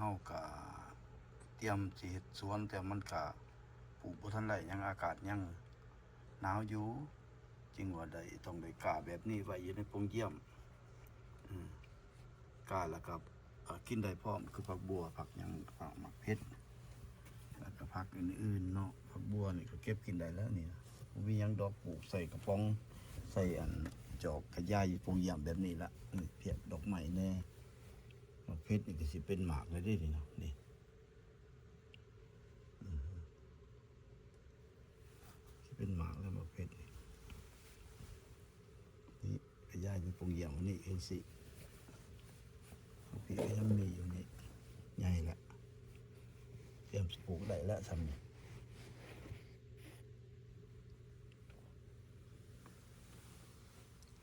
ເຮົາກະຕຽມຊິເຮັດສວນ ແຕ່ມັນກະປູກບໍ່ທັນໄດ້ຫຍັງ ອາກາດຍັງໜາວຢູ່ ຈຶ່ງວ່າໄດ້ ຕ້ອງໄດ້ກ້າແບບນີ້ໄວ້ຢູ່ໃນໂປ່ງຢ້ຽມ ອືມ ກ້າແລ້ວກໍ ເອີ ກິນໄດ້ພ້ອມ ຄືຜັກບົ່ວ ຜັກຫຍັງ ຜັກໝາກເຜັດ ແລ້ວກໍຜັກອື່ນໆເນາະ. ຜັກບົ່ວນີ້ກໍເກັບກິນໄດ້ແລ້ວນີ້ນະ ບໍ່ມີຫຍັງດອກ ປູກໃສ່ກະປ໋ອງ ໃສ່ອັນຈອກ ກະຢາຍຢູ່ໂປ່ງຢ້ຽມແບບນີ້ລະ. ນີ້ພຽກດອກໄມ້ແດ່ ໝາກເຜັດນີ້ກໍຊິເປັນໝາກແລ້ວເດ້ນີ້ເນາະ ນີ້ ອືມ ຊິເປັນໝາກແລ້ວໝາກເຜັດນີ້ ນີ້ກະຢາຍຢູ່ໂປ່ງຢ້ຽມນີ້ເຫັນຊິ ເພຍກໍຍັງມີຢູ່ນີ້ ໃຫຍ່ລະ ຕຽມຊິປູກໄດ້ລະຊ່ຳນີ້.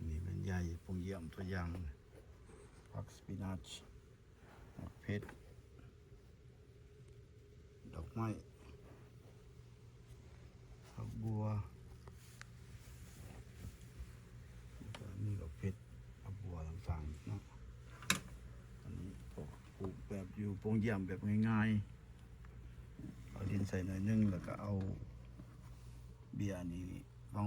ນີ້ແມ່ນຢາຍໂປ່ງຢ້ຽມຕົວຢ່າງ ຜັກສະປີນັດ ໝາກເຜັດ ດອກໄມ້ ຜັກບົ່ວ ແລ້ວກໍມີໝາກເຜັດ ຜັກບົ່ວຕ່າງໆເນາະ. ອັນນີ້ກໍປູກແບບຢູ່ໂປ່ງຢ້ຽມແບບງ່າຍໆ ເອົາດິນໃສ່ໜ້ອຍໜຶ່ງ ແລ້ວກໍເອົາເບ້ຍນີ້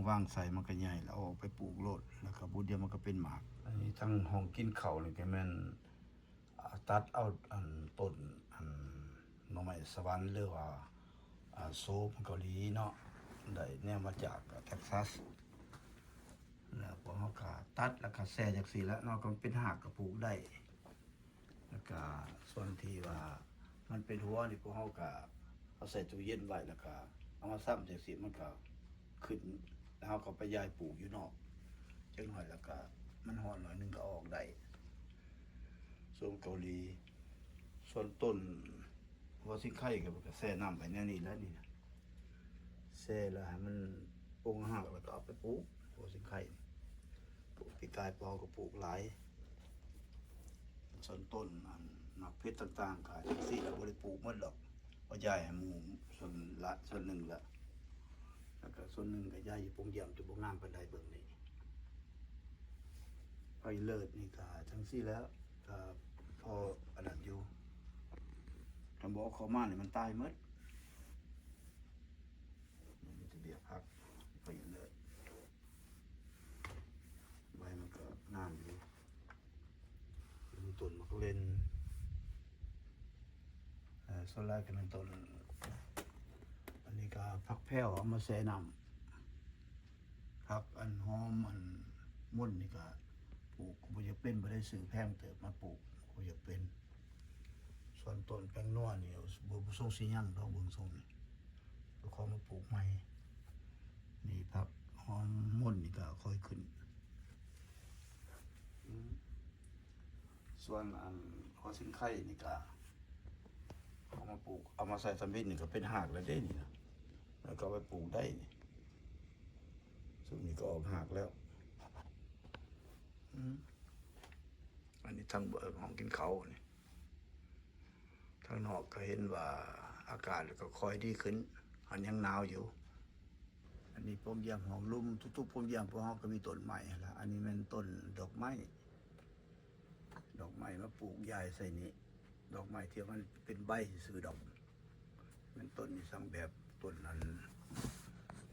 ວາງໆໃສ່ ມັນກໍໃຫຍ່ ແລ້ວເອົາອອກໄປປູກໂລດ ແລ້ວກໍບຸດດຽວມັນກໍເປັນໝາກ. ອັນນີ້ທາງຫ້ອງກິນເຂົ້ານີ້ກໍແມ່ນ ອາ ຕັດເອົາອັນຕົ້ນອັນໜໍ່ໄມ້ສະຫວັນ ຫຼືວ່າ ອາ ໂຊມເກົາຫຼີເນາະ ໄດ້ແນວມາຈາກເທັກຊັສ ແລ້ວພວກເຮົາກະຕັດ ແລ້ວກະແຊ່ຈັ່ງຊີ້ແຫຼະເນາະ ກໍເປັນຮາກກະປູກໄດ້. ແລ້ວກະສ່ວນທີ່ວ່າມັນເປັນຫົວນີ້ ພວກເຮົາກະເອົາໃສ່ຕູ້ເຢັນໄວ້ ແລ້ວກະເອົາມາຊຳຈັ່ງຊີ້ ມັນກະຂຶ້ນ ແລ້ວເຮົາກໍໄປຢາຍປູກຢູ່ນອກຈັກໜ້ອຍ ແລ້ວກະມັນຮ້ອນໜ້ອຍໜຶ່ງກໍເອົາອອກໄດ້. ໂຊມເກົາຫຼີ ສ່ວນຕົ້ນຫົວຊິງໄຄກໍແຊ່ນ້ຳໄວ້ແນວນີ້ແຫຼະນີ້ນະ ແຊ່ແລ້ວໃຫ້ມັນປົງຮາກ ແລ້ວກໍເອົາໄປປູກ ຫົວຊິງໄຄນີ້ ປີກາຍພໍ່ກໍປູກຫຼາຍ. ສ່ວນຕົ້ນອັນໝາກເຜັດຕ່າງໆ ກໍຈັ່ງຊີ້ລະ ບໍ່ໄດ້ປູກໝົດດອກ ກໍຢາຍໃຫ້ໝູ່ສ່ວນລະ ສ່ວນໜຶ່ງລະ ແລ້ວກໍສ່ວນໜຶ່ງກໍຢາຍຢູ່ໂປ່ງຢ້ຽມ ຈະບໍ່ງາມປານໃດ. ເບິ່ງນີ້ ໄພເລີດນີ້ກໍຈັ່ງຊີ້ແຫຼະ ກໍພໍອັນນັ້ນຢູ່ ຄັນບໍ່ເອົາເຂົ້າມານີ້ມັນຕາຍໝົດ. ມີແຕ່ເບ້ຍຜັກ ໄພເລີດ ໃບມັນກໍງາມຢູ່ ມີຕົ້ນໝາກເລັ່ນ ເອີ ສ່ວນຫຼາຍກໍແມ່ນຕົ້ນ ອັນນີ້ກໍຜັກແພ້ວເອົາມາແຊ່ນ້ຳ ຜັກອັນຫອມອັນມົນນີ້ກໍປູກ ບໍ່ຢາກເປັນ ບໍ່ໄດ້ຊື້ແພງເຕີບມາປູກ ບໍ່ຢາກເປັນ. ສ່ວນຕົ້ນແປ້ງນົວນີ້ ບໍ່ ບໍ່ຊົງຊິຍັງດອກ ເບິ່ງຊົງນີ້ ກໍຂໍມາປູກໃໝ່. ນີ້ຜັກຫອມມົນນີ້ກໍຄ່ອຍຂຶ້ນ. ອືມ ສ່ວນອັນຫົວຊິງໄຄນີ້ກໍເອົາມາປູກ ເອົາມາໃສ່ທຳອິດນີ້ກໍເປັນຮາກແລ້ວເດ້ນີ້ນະ ແລ້ວກໍເອົາໄປປູກໄດ້ນີ້ ຊຸມນີ້ກໍອອກຮາກແລ້ວ. ອືມ ອັນນີ້ທາງເບິ່ງຫ້ອງກິນເຂົ້ານີ້ ທາງນອກກໍເຫັນວ່າອາກາດກໍຄ່ອຍດີຂຶ້ນ ມັນຍັງໜາວຢູ່. ອັນນີ້ໂປ່ງຢ້ຽມຫ້ອງລຸ່ມ ທຸກໆໂປ່ງຢ້ຽມພວກເຮົາກໍມີຕົ້ນໄມ້ຫັ້ນລະ. ອັນນີ້ແມ່ນຕົ້ນດອກໄມ້ ດອກໄມ້ມາປູກຢາຍໃສ່ນີ້ ດອກໄມ້ທີ່ມັນເປັນໃບຊື່ໆດອກ. ແມ່ນຕົ້ນນີ້ຊ່າງແບບຕົ້ນນັ້ນ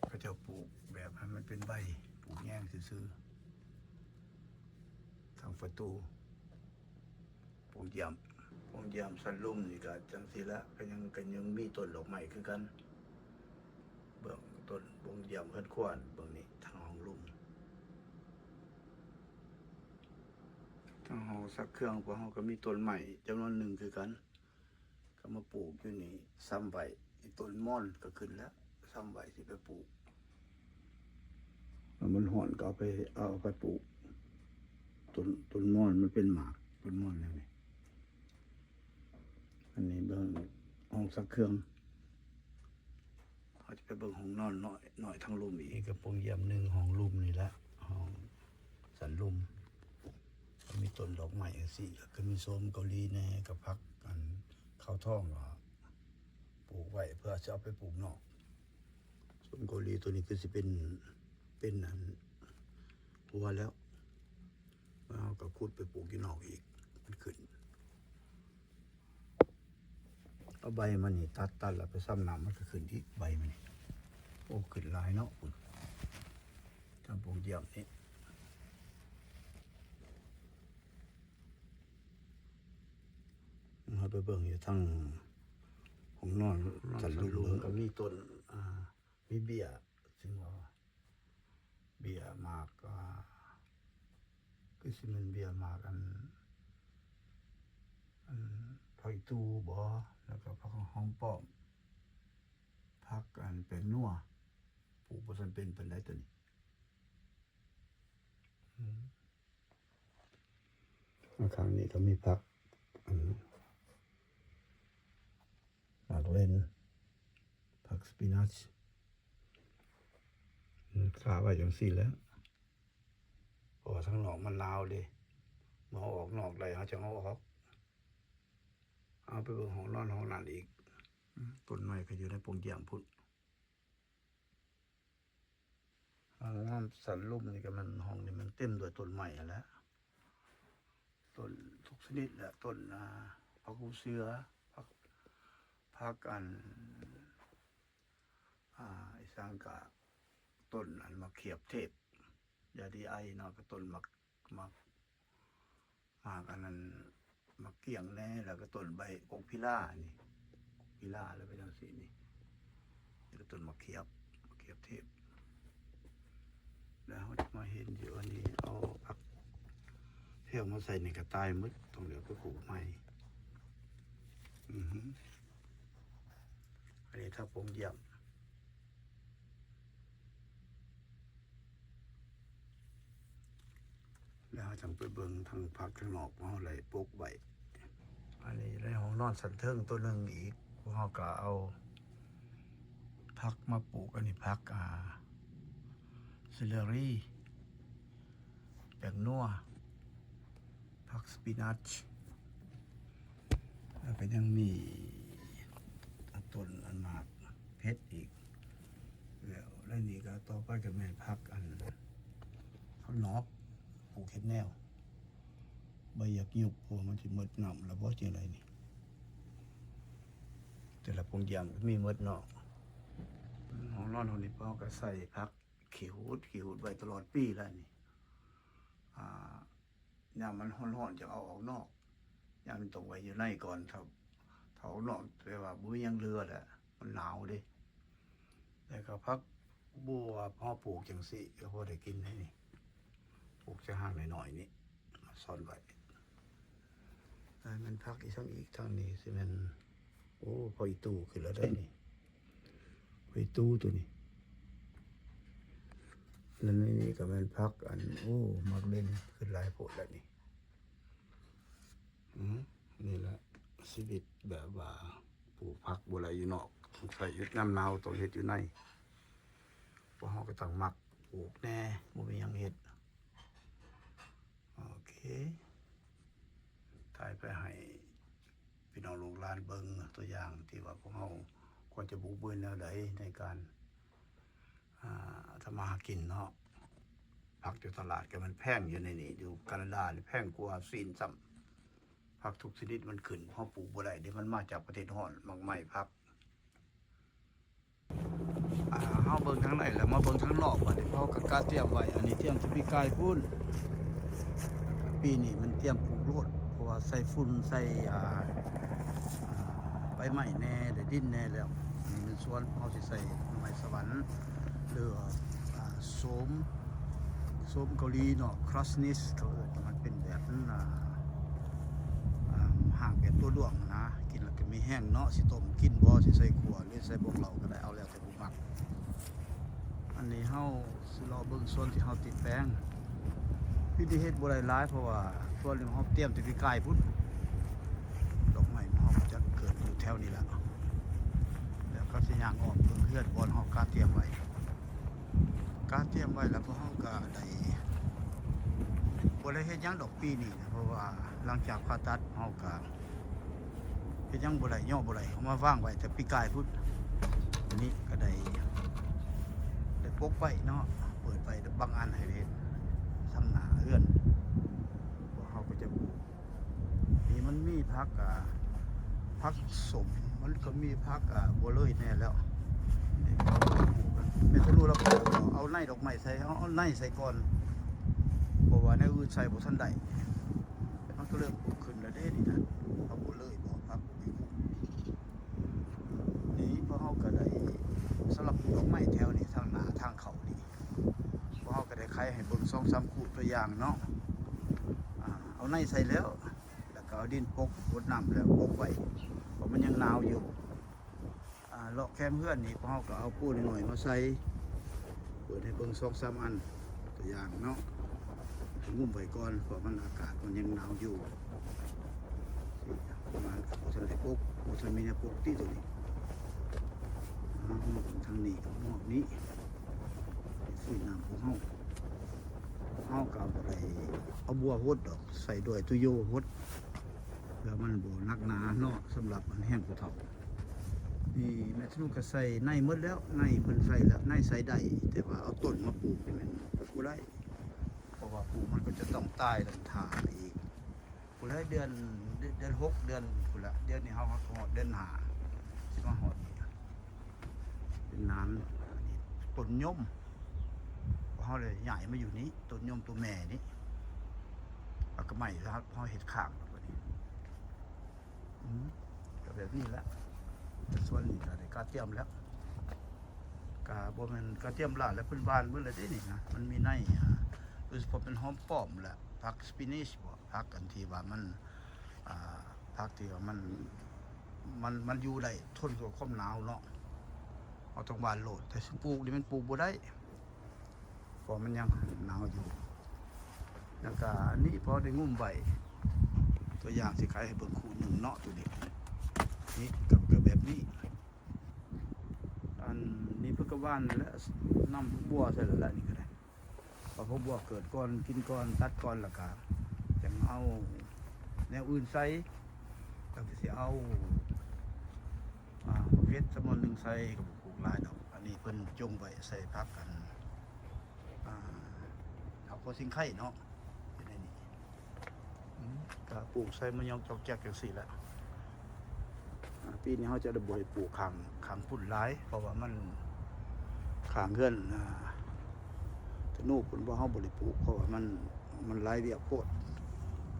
ເຂົາເຈົ້າປູກແບບໃຫ້ມັນເປັນໃບ ປູກແຍງຊື່ໆ ທາງປະຕູໂປ່ງຢ້ຽມ. ໂປ່ງຢ້ຽມຊັ້ນລຸ່ມນີ້ກໍຈັ່ງຊີ້ລະ ກໍຍັງ ກໍຍັງມີຕົ້ນດອກໄມ້ຄືກັນ. ເບິ່ງຕົ້ນໂປ່ງຢ້ຽມເຮືອນຄວນ ເບິ່ງນີ້ທາງຫ້ອງລຸ່ມ. ທາງຫ້ອງຊັກເຄື່ອງພວກເຮົາກໍມີຕົ້ນໄມ້ຈຳນວນໜຶ່ງຄືກັນ ກໍມາປູກຢູ່ນີ້ ຊຳໄວ້. ຕົ້ນມອນກໍຂຶ້ນແລ້ວ ຊຳໄວ້ຊິໄປປູກ ແລ້ວມັນຮ້ອນກໍເອົາໄປ ເອົາໄປປູກ. ຕົ້ນ ຕົ້ນມອນມັນເປັນໝາກ ຕົ້ນມອນແນວນີ້. ອັນນີ້ເບິ່ງຫ້ອງຊັກເຄື່ອງ. ເຮົາຈະໄປເບິ່ງຫ້ອງນອນນ້ອຍ ນ້ອຍທາງລຸ່ມອີກ ກະໂປ່ງຢ້ຽມໜຶ່ງ ຫ້ອງລຸ່ມນີ້ແຫຼະ ຫ້ອງຊັ້ນລຸ່ມ. ມີຕົ້ນດອກໄມ້ຈັ່ງຊີ້ ແລ້ວກໍມີໂຊມເກົາຫຼີແດ່ ກັບຜັກອັນເຂົ້າທອງ ກໍປູກໄວ້ເພື່ອຈະເອົາໄປປູກນອກ. ໂຊມເກົາຫຼີໂຕນີ້ຄືຊິເປັນ ເປັນອັນຫົວແລ້ວ ແລ້ວເຮົາກໍຂຸດໄປປູກຢູ່ນອກອີກ ມັນຂຶ້ນ. ໃບມັນນີ້ ຕັດ ຕັດແລ້ວໄປຊຳນ້ຳ ມັນກໍຂຶ້ນອີກ ໃບມັນນີ້. ໂອ້ ຂຶ້ນຫຼາຍເນາະ ພຸ້ນ ທາງໂປ່ງຢ້ຽມນີ້. ເຮົາໄປເບິ່ງຢູ່ທາງຫ້ອງນອນ ຫ້ອງນອນ ຊັ້ນລຸ່ມ ຊັ້ນລຸ່ມ ເບິ່ງ ກໍມີຕົ້ນ ອ່າ ມີເບ້ຍ ເຊິ່ງວ່າ ເບ້ຍໝາກ ອ່າ ຄືຊິແມ່ນເບ້ຍໝາກ ອັນ ອັນ ຜັກອີ່ຕູບໍ່? ແລ້ວກໍຜັກຫອມປ້ອມ ຜັກ ອັນ ແປ້ງນົວ ປູກບໍ່ທັນເປັນປານໃດໂຕນີ້. ອືມ ຂ້າງນີ້ກໍມີຜັກ ອັນ ໝາກເລັ່ນ ຜັກສະປີນັດ ອືມ ຄາໄວ້ຈັ່ງຊີ້ແຫຼະ ເພາະວ່າທາງນອກມັນໜາວເດ້ ເມື່ອເຮົາອອກນອກໄດ້ ເຮົາຈັ່ງເອົາອອກ. ເອົາໄປເບິ່ງຫ້ອງນອນຫ້ອງນັ້ນອີກ. ອືມ ຕົ້ນໄມ້ກໍຢູ່ໃນໂປ່ງຢ້ຽມພຸ້ນ. ຫ້ອງນອນຊັ້ນລຸ່ມນີ້ກໍແມ່ນ ຫ້ອງນີ້ມັນເຕັມດ້ວຍຕົ້ນໄມ້ຫັ້ນແຫຼະ ຕົ້ນທຸກຊະນິດແຫຼະ ຕົ້ນ ອ່າ ຜັກຫູເສືອ ຜັກ ຜັກ ອັນ ອ່າ ອີຫຍັງກະ ຕົ້ນ ອັນ ໝາກຂຽບເທບ ຢາດີໄອເນາະ ກະຕົ້ນໝາກ ໝາກ ໝາກອັນນັ້ນ ໝາກກ້ຽງແດ່ ແລ້ວກໍຕົ້ນໃບກົກພິລານີ້ ກົກພິລາແລ້ວເປັນຈັ່ງຊີ້ນີ້ ແລ້ວກໍຕົ້ນໝາກຂຽບ ໝາກຂຽບເທບ. ແລ້ວເຮົາຈະມາເຫັນຢູ່ອັນນີ້ ເອົາຜັກແພ້ວມາໃສ່ນີ້ກໍຕາຍໝົດ ຕ້ອງເອົາໄປປູກໃໝ່. ອືຮຶ ອັນນີ້ທາງໂປ່ງຢ້ຽມ. ແລ້ວເຮົາຈັ່ງໄປເບິ່ງທາງຜັກທາງນອກ ເຮົາໄດ້ປົກໄວ້. ອັນນີ້ໄດ້ຫ້ອງນອນຊັ້ນເທິງໂຕໜຶ່ງອີກ ພວກເຮົາກໍເອົາຜັກມາປູກ. ອັນນີ້ຜັກ ອ່າ ເຊເລີຣີ ແປ້ງນົວ ຜັກສະປີນັດ ແລ້ວກໍຍັງມີຕົ້ນອັນໝາກເຜັດອີກ. ແລ້ວໃນນີ້ກໍຕໍ່ໄປກໍແມ່ນຜັກອັນເຂົ້ານອກ ປູກເຮັດແນວ ໃບຢາກຍຸບ ເພາະວ່າມັນຊິໝົດນ້ຳແລ້ວບໍ່ ຈັ່ງໃດນີ້. ແຕ່ລະໂປ່ງຢ້ຽມກໍມີໝົດເນາະ. ຫ້ອງນອນຫ້ອງນີ້ ພວກເຮົາກໍໃສ່ຜັກ ຂີ້ຫູດ ຂີ້ຫູດໄວ້ຕະຫຼອດປີແລ້ວນີ້. ອ່າ ຍາມມັນຮ້ອນໆ ຈັ່ງເອົາອອກນອກ ຍາມມັນຕ້ອງໄວ້ຢູ່ໃນກ່ອນ. ຖ້າ ຖ້າອອກນອກ ແປວ່າບໍ່ມີຫຍັງເຫຼືອແຫຼະ ມັນໜາວເດ້. ແລ້ວກໍຜັກບົວ ເຮົາປູກຈັ່ງຊີ້ ກໍພໍໄດ້ກິນໄດ໋ນີ້. ປູກຈະຮ່າງນ້ອຍໆນີ້ ມາຊ້ອນໄວ້. ແລ້ວແມ່ນຜັກອີ່ຫຍັງອີກ ທາງນີ້ຊິແມ່ນ ໂອ້ ຜັກອີ່ຕູ້ຂຶ້ນແລ້ວເດ້ນີ້ ຜັກອີ່ຕູ້ໂຕນີ້. ແລ້ວໃນນີ້ກໍແມ່ນຜັກອັນ ໂອ້ ໝາກເລັ່ນ ຂຶ້ນຫຼາຍໂພດແລ້ວນີ້. ອືມ ນີ້ແຫຼະຊີວິດ ແບບວ່າປູກຜັກບໍ່ໄດ້ຢູ່ນອກ ໃຊ້ຢູ່ ຍາມໜາວຕ້ອງເຮັດຢູ່ໃນ. ພວກເຮົາກໍຕ້ອງມັກປູກແດ່ ບໍ່ມີຫຍັງເຮັດ. ໂອເຄ ຖ່າຍໄປໃຫ້ພີ່ນ້ອງລູກຫຼານເບິ່ງຕົວຢ່າງ ທີ່ວ່າພວກເຮົາຄວນຈະບຸກບືນແນວໃດໃນການ ອ່າ ທຳມາຫາກິນເນາະ. ຜັກຢູ່ຕະຫຼາດກໍມັນແພງຢູ່ໃນນີ້ ຢູ່ການາດານີ້ແພງກວ່າຈີນຊ້ຳ. ຜັກທຸກຊະນິດມັນຂຶ້ນ ເຮົາປູກບໍ່ໄດ້ເດ້ ມັນມາຈາກປະເທດຮ້ອນ ໝາກໄມ້ ຜັກ. ອ່າ ເຮົາເບິ່ງທາງໃນແລ້ວ ມາເບິ່ງທາງນອກບາດນີ້ ເຮົາກໍກະຕຽມໄວ້. ອັນນີ້ຕຽມແຕ່ປີກາຍພຸ້ນ ປີນີ້ມັນຕຽມປູກໂລດ ເພາະວ່າໃສ່ຝຸ່ນ ໃສ່ ອ່າ ອ່າ ໃບໄມ້ແດ່ ແລະ ດິນແດ່ແລ້ວ. ອັນນີ້ແມ່ນສວນ ເຮົາຊິໃສ່ໜໍ່ໄມ້ສະຫວັນ ຫຼືວ່າ ອ່າ ໂສມ ໂສມເກົາຫຼີເນາະ ຄຣາສນິສ ເຂົາເອີ້ນ. ມັນເປັນແບບ ອ່າ ອ່າ ຮາກແບບຕົວດວງນະ ກິນແລ້ວກໍມີແຮງເນາະ. ຊິຕົ້ມກິນບໍ່ ຊິໃສ່ຂົ້ວ ຫຼືໃສ່ບົງເຫຼົ້າກໍໄດ້ ເອົາແລ້ວແຕ່ຜູ້ມັກ. ອັນນີ້ເຮົາຊິເລາະເບິ່ງສວນທີ່ເຮົາຕິດແປງ. ປີນີ້ເຮັດບໍ່ໄດ້ຫຼາຍ ເພາະວ່າສວນນີ້ເຮົາຕຽມແຕ່ປີກາຍພຸ້ນ. ດອກໄມ້ເຮົາກໍຈະເກີດຢູ່ແຖວນີ້ລະ ແລ້ວກໍຊິຍ່າງອ້ອມເບິ່ງເຮືອນບ່ອນເຮົາກະຕຽມໄວ້. ກະຕຽມໄວ້ແລ້ວ ພວກເຮົາກະໄດ້ ບໍ່ໄດ້ເຮັດຫຍັງດອກປີນີ້ນະ ເພາະວ່າຫຼັງຈາກຜ່າຕັດ ເຮົາກະເຮັດຫຍັງບໍ່ໄດ້ ຍໍບໍ່ໄດ້ ເອົາມາວາງໄວ້ແຕ່ປີກາຍພຸ້ນ. ອັນນີ້ກະໄດ້ ໄດ້ປົກໄວ້ເນາະ ເປີດໄວ້ບາງອັນໃຫ້ເຫັນທາງໜ້າເຮືອນ. ພວກເຮົາກໍຈະປູກ ນີ້ມັນມີຜັກ ອ່າ ຜັກສົ້ມ ມັນກໍມີຜັກ ອ່າ ບົວເລີຍແດ່ແລ້ວ. ແມ່ທະນູລາວກໍເອົາໃນດອກໄມ້ໃສ່ ເອົາ ເອົາໃນໃສ່ກ່ອນ ເພາະວ່າແນວອື່ນໃສ່ບໍ່ທັນໄດ້. ມັນກໍເລີ່ມຂຶ້ນແລ້ວເດ້ນີ້ນະ ເອົາບົວເລີຍບໍ່ ຜັກ ນີ້ພວກເຮົາກໍໄດ້ ສຳລັບດອກໄມ້ແຖວນີ້ ທາງໜ້າທາງເຂົ້ານີ້ ພວກເຮົາກໍໄດ້ໄຂໃຫ້ເບິ່ງສອງສາມຄູ່ຕົວຢ່າງເນາະ. ອ່າ ເອົາໃນໃສ່ແລ້ວ ແລ້ວກໍເອົາດິນປົກ ຫົດນ້ຳແລ້ວປົກໄວ້ ເພາະມັນຍັງໜາວຢູ່. ອ່າ ເລາະແຄມເຮືອນນີ້ ພວກເຮົາກໍເອົາປູນ້ອຍໆມາໃສ່ ເປີດໃຫ້ເບິ່ງສອງສາມອັນ ຕົວຢ່າງເນາະ. ງຸ້ມໄວ້ກ່ອນ ເພາະມັນອາກາດມັນຍັງໜາວຢູ່. ປະມານ ບໍ່ທັນໄດ້ປົກ ບໍ່ທັນມີແນວປົກຕິໂຕນີ້. ມາຮອບທາງນີ້ກັບຮອບນີ້ ຊື້ນ້ຳຂອງເຮົາ ເຮົາກໍບໍ່ໄດ້ເອົາບົວຫົດດອກ ໃສ່ດ້ວຍຕູ້ໂຍຫົດ ເພື່ອມັນບໍ່ໜັກໜາເນາະ ສຳລັບອັນແຮງຜູ້ເຖົ້າ. ນີ້ແມ່ທະນູກໍໃສ່ໃນໝົດແລ້ວ ໃນເພິ່ນໃສ່ແລ້ວ ໃນໃສ່ໄດ້ ແຕ່ວ່າເອົາຕົ້ນມາປູກນີ້ແມ່ນບໍ່ໄດ້ ເພາະວ່າປູກມັນກໍຈະຕ້ອງຕາຍແລ້ວຖ້າອີກ ພຸ້ນແຫຼະ ເດືອນ ເດືອນ ເດືອນຫົກ ເດືອນພຸ້ນແຫຼະ. ດຽວນີ້ເຮົາຮອດເດືອນຫ້າ ຊິມາຮອດນີ້ ເປັນໜາມຕົ້ນຍົມ ເຮົາເລີຍຍ້າຍມາຢູ່ນີ້ ຕົ້ນຍົມຕົວແມ່ນີ້ ແລ້ວກໍໄມ້ ເຮົາເຮັດຂ້າງແລ້ວບັດນີ້. ອືມ ກໍແບບນີ້ແຫຼະ ແຕ່ສ່ວນນີ້ກໍໄດ້ກະຕຽມແລ້ວ ກໍບໍ່ແມ່ນກະຕຽມຫຼາຍແລ້ວ ເພິ່ນຫວ່ານເບິດແລ້ວເດ້ນີ້ນະ. ມັນມີໃນ ອ່າ ໂດຍສະເພາະເປັນຫອມປ້ອມແຫຼະ ຜັກສະປີນິດບໍ ຜັກອັນທີ່ວ່າມັນ ອ່າ ຜັກທີ່ວ່າມັນ ມັນ ມັນຢູ່ໄດ້ ທົນຕໍ່ຄວາມໜາວເນາະ ເຮົາຕ້ອງຫວ່ານໂລດ. ແຕ່ຊິປູກນີ້ມັນປູກບໍ່ໄດ້ ເພາະມັນຍັງໜາວຢູ່. ແລ້ວກະອັນນີ້ພໍໄດ້ງຸ້ມໄວ້ ຕົວຢ່າງຊິຂາຍໃຫ້ເບິ່ງຄູ່ໜຶ່ງເນາະ ຕົວນີ້ ນີ້ກໍ ກໍແບບນີ້. ອັນນີ້ເພິ່ນກໍຫວ່ານແລ້ວ ນຳຜັກບົວໃສ່ແລ້ວລະ ນີ້ກໍໄດ້ ເອົາຜັກບົວເກີດກ່ອນ ກິນກ່ອນ ຕັດກ່ອນ ແລ້ວກະຈັ່ງເອົາແນວອື່ນໃສ່ ກໍຊິເອົາ ອ່າ ເຫັດຈຳນວນໜຶ່ງໃສ່ ກໍບໍ່ປູກຫຼາຍດອກ. ອັນນີ້ເພິ່ນຈົ່ງໄວ້ໃສ່ຜັກອັນ ອ່າ ເອົາໂຄຊິງໄຄເນາະ ຢູ່ໃນນີ້ ອືມ ກະປູກໃສ່ມະຍອງຈອກແຈກຈັ່ງຊີ້ແຫຼະ. ອ່າ ປີນີ້ເຮົາຈະໄດ້ບໍ່ໃຫ້ປູກຂ້າງ ຂ້າງພຸ້ນຫຼາຍ ເພາະວ່າມັນ ຂ້າງເຮືອນ ອ່າ ທະນູພຸ້ນ ເຮົາບໍ່ໄດ້ປູກ ເພາະວ່າມັນ ມັນຫຼາຍວຽກໂພດ.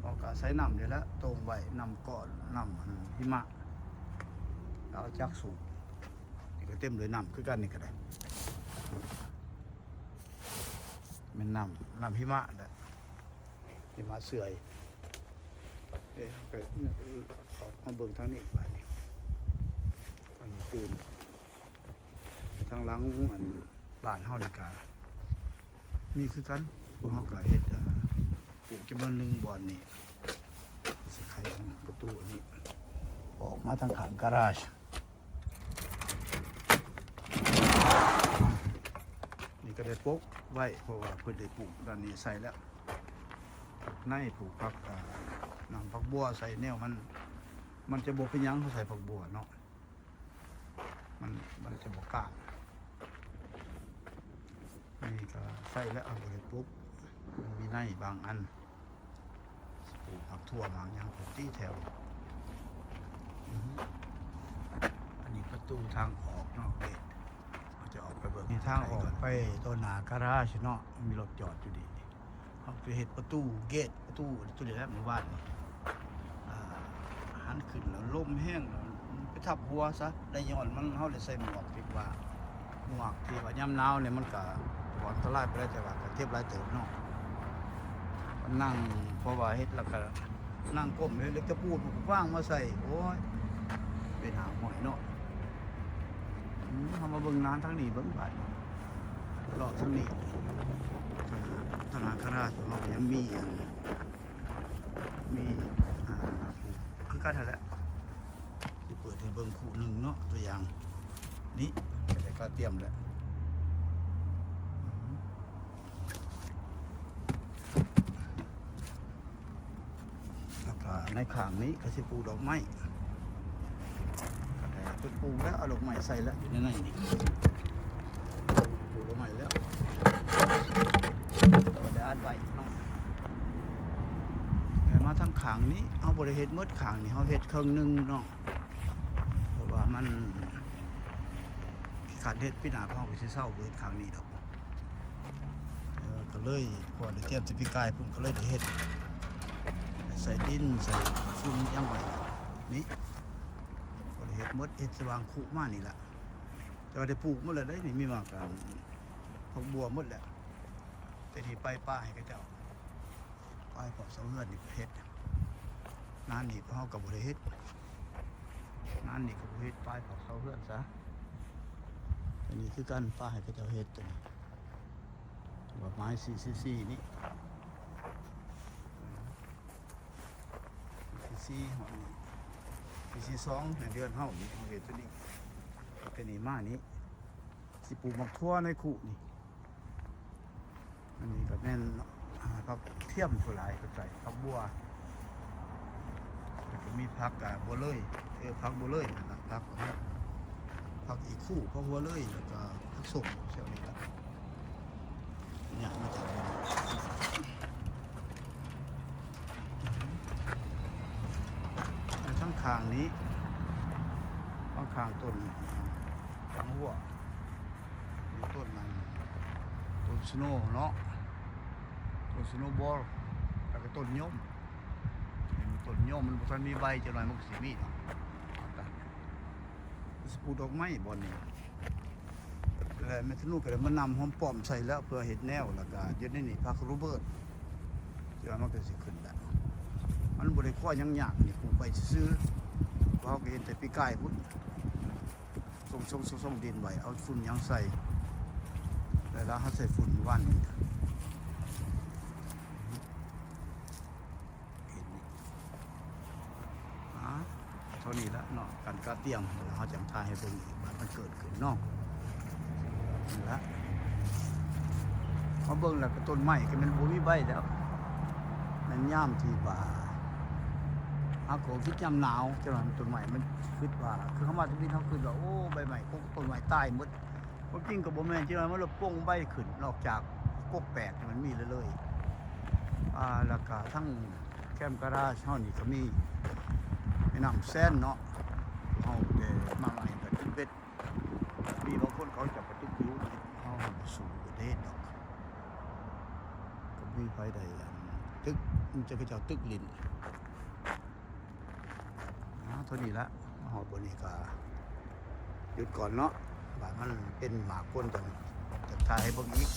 ເຮົາກະໃສ່ນ້ຳນີ້ແຫຼະ ໂຕ່ງໄວ້ ນ້ຳກ້ອນ ນ້ຳຫິມະ ເອົາຈັກສູບ ນີ້ກໍເຕັມດ້ວຍນ້ຳຄືກັນ ນີ້ກໍໄດ້ ແມ່ນນ້ຳ ນ້ຳຫິມະແຫຼະ ຫິມະເຊື່ອຍ. ເອີ ເອົາໄປ ອອກມາເບິ່ງທາງນີ້ບາດນີ້ ອັນນີ້ຕື່ມ ທາງຫຼັງອັນບ້ານເຮົານີ້ກະມີຄືກັນ ພວກເຮົາກະເຮັດ ເອີ ປູກຈຳນວນໜຶ່ງບ່ອນນີ້ ຊິໄຂປະຕູອັນນີ້ ອອກມາທາງຂ້າງກາຣາດ. ນີ້ກໍໄດ້ປົກໄວ້ ເພາະວ່າເພິ່ນໄດ້ປູກດ້ານນີ້ໃສ່ແລ້ວ ໃນປູກຜັກ ອ່າ ນຳຜັກບົວໃສ່ແນວມັນ ມັນຈະບໍ່ເປັນຫຍັງ ເຮົາໃສ່ຜັກບົວເນາະ ມັນ ມັນຈະບໍ່ກ້າງ. ນີ້ກໍໃສ່ແລ້ວ ເອົາໄປປຸບ ມັນມີໃນບາງອັນ ປູກໝາກຖົ່ວໝາກຫຍັງ ປູກຕີແຖວ. ອັນນີ້ປະຕູທາງອອກເນາະ ເກດ ເຮົາຈະອອກໄປເບິ່ງ ນີ້ທາງອອກໄປຕໍ່ໜ້າກາຣາດເນາະ ມີລົດຈອດຢູ່ນີ້. ເຮົາໄປເຮັດປະຕູເກດ ປະຕູຕົວນີ້ແຫຼະ ມື້ວານນີ້ ອ່າ ຫັນຂຶ້ນແລ້ວລົມແຮງ ໄປທັບຫົວຊະ ໄດ້ຍ້ອນມັນ ເຮົາໄດ້ໃສ່ໝວກທີ່ວ່າ ໝວກທີ່ວ່າຍາມໜາວນີ້ມັນກະບໍ່ອັນຕະລາຍປານໃດ ແຕ່ວ່າກະເຈັບຫຼາຍເຕີບເນາະ ນັ່ງ ເພາະວ່າເຮັດແລ້ວກະນັ່ງກົ້ມເຮັດ ເຫຼັກຕະປູດມັນກະຟາງມາໃສ່ ໂອ້ຍ ເປັນຫາຫ້ອຍເນາະ. ອືມ ເຮົາມາເບິ່ງໜ້າທາງນີ້ເບິ່ງບາດນີ້ ເລາະທາງນີ້ ທະນາ ທະນາຄາຣາຂອງເຮົາກໍຍັງມີອັນ ມີ ອ່າ ຄືກັນຫັ້ນແຫຼະ ຊິເປີດໃຫ້ເບິ່ງຄູ່ໜຶ່ງເນາະ ຕົວຢ່າງນີ້ ກໍໄດ້ກະຕຽມແຫຼະ. ແລ້ວກະໃນຂ້າງນີ້ກໍຊິປູກດອກໄມ້ ກໍໄດ້ເພິ່ນປູກແລ້ວ ເອົາດອກໄມ້ໃສ່ແລ້ວ ຢູ່ໃນໃນນີ້ ປູກດອກໄມ້ແລ້ວ ກໍໄດ້ອັດໄວ້ເນາະ. ແຕ່ມາທາງຂ້າງນີ້ ເຮົາບໍ່ໄດ້ເຮັດໝົດຂ້າງນີ້ ເຮົາເຮັດເຄິ່ງໜຶ່ງເນາະ ເພາະວ່ ມັນຂີ້ຄ້ານເຮັດ ປີໜ້າພວກເຮົາກໍຊິເຊົາ ບໍ່ເຮັດຂ້າງນີ້ດອກ. ເອີ ກໍເລີຍ ເພາະວ່າໄດ້ຕຽມແຕ່ປີກາຍພຸ້ນ ກໍເລີຍໄດ້ເຮັດ ໃສ່ດິນ ໃສ່ຝຸ່ນຫຍັງໄວ້ນີ້ ກໍໄດ້ເຮັດໝົດ ເຮັດສະຫວ່າງຄຸມານີ້ລະ. ແຕ່ວ່າໄດ້ປູກໝົດແລ້ວເດ້ ນີ້ມີໝາກ ອັນ ຜັກບົວໝົດແລ້ວ. ແຕ່ນີ້ໄປປ່າໃຫ້ເຂົາເຈົ້າ ໄປເຜົາເສົາເຮືອນນີ້ກໍເຮັດ ນານນີ້ພວກເຮົາກໍບໍ່ໄດ້ເຮັດ ນານນີ້ກໍບໍ່ເຮັດ ໄປເຜົາເສົາເຮືອນຊະ. ອັນນີ້ຄືກັນ ໄປໃຫ້ເຂົາເຈົ້າເຮັດ ຕົວນີ້ ວ່າໄມ້ສີ່ສີ່ສີ່ນີ້ ສີ່ສີ່ ຮອດນີ້ ສີ່ສີ່ສອງ ໃນເດືອນເຮົານີ້ ເຮົາເຮັດຕົວນີ້ ແຕ່ນີ້ມານີ້ ຊິປູກໝາກຖົ່ວໃນຄຸນີ້. ອັນນີ້ກໍແມ່ນ ອ່າ ຜັກທຽມສ່ວນຫຼາຍ ກໍໃສ່ຜັກບົວ ແລ້ວກໍມີຜັກ ອ່າ ບົວເລີຍ ເອີ ຜັກບົວເລີຍນັ້ນລະ ຜັກ ຜັກອີ່ຄູ ຜັກຫົວເລີຍ ແລ້ວກໍຜັກສົ້ມ ສ່ວນນີ້ລະ ຫຍັງມາຈາກ ແລະ ທາງຂ້າງນີ້ ທາງຂ້າງຕົ້ນ ທາງຫົວ ມີຕົ້ນນັ້ນ ຕົ້ນສະໂນເນາະ ຕົ້ນສະໂນບອລ ແລ້ວກໍຕົ້ນຍົມ. ເຫັນບໍ່ ຕົ້ນຍົມມັນບໍ່ທັນມີໃບ ຈັກໜ້ອຍມັນກໍຊິມີເນາະ. ເອົາຕາມ ຊິປູກດອກໄມ້ບ່ອນນີ້ ແລ້ວແມ່ທະນູກໍໄດ້ມານຳຫອມປ້ອມໃສ່ແລ້ວ ເພື່ອເຮັດແນວ ແລ້ວກໍຢູ່ໃນນີ້ຜັກໂຣເບີດ ທີ່ວ່າມັນກໍຊິຂຶ້ນແລ້ວ ມັນບໍ່ໄດ້ຄວາມຫຍັງຍາກ ນີ້ປູກໄວ້ຊື່ໆ ເຮົາກໍເຫັນແຕ່ປີກາຍພຸ້ນ ຊົງໆໆ ດິນໄວ້ ເອົາຝຸ່ນຫຍັງໃສ່ ແລ້ວເຮົາໃສ່ຝຸ່ນມື້ວານນີ້ ເຫັນນີ້ ອ່າ ເທົ່ານີ້ລະເນາະ ການກະຕຽມ ແລ້ວເຮົາຈັ່ງຖ່າຍໃຫ້ເບິ່ງອີກວ່າມັນເກີດຂຶ້ນເນາະ. ນີ້ລະ ມາເບິ່ງແລ້ວກໍຕົ້ນໄມ້ກໍແມ່ນບໍ່ມີໃບແລ້ວ ແມ່ນຍາມທີ່ວ່າ ຫາກໍຄືຍາມໜາວ ຈັ່ງນັ້ນ ຕົ້ນໄມ້ມັນຄິດວ່າ ຄືເຮົາມາທຳອິດເຮົາຄິດວ່າ ໂອ້ ໃບໄມ້ ໂອ້ ຕົ້ນໄມ້ຕາຍໝົດ. ຄວາມຈິງກໍບໍ່ແມ່ນ ຈັ່ງນັ້ນ ມັນລະປົ່ງໃບຂຶ້ນ ນອກຈາກກົກແປກທີ່ມັນມີເລື້ອຍໆ ອ່າ ແລ້ວກະທັງແຄມກາຣາດເຮົານີ້ກໍມີແມ່ນ້ຳແຊນເນາະ ເຮົາແຕ່ມາໃໝ່ກໍຕຶກເບັດ ມີບາງຄົນເຂົາເຈົ້າກໍຕຶກຢູ່ ເຮົາບໍ່ສູ້ ບໍ່ໄດ້ເຮັດດອກ ກໍມີໃຜໄດ້ອັນຕຶກ ມີແຕ່ເຂົາເຈົ້າຕຶກຫຼິ້ນ. ເທົ່ານີ້ລະ ມາຮອດບ່ອນນີ້ກໍຢຸດກ່ອນເນາະ ບາດມັນເປັນໝາກຜົນຈັ່ງ ຈັ່ງຖ່າຍໃຫ້ເບິ່ງອີກ.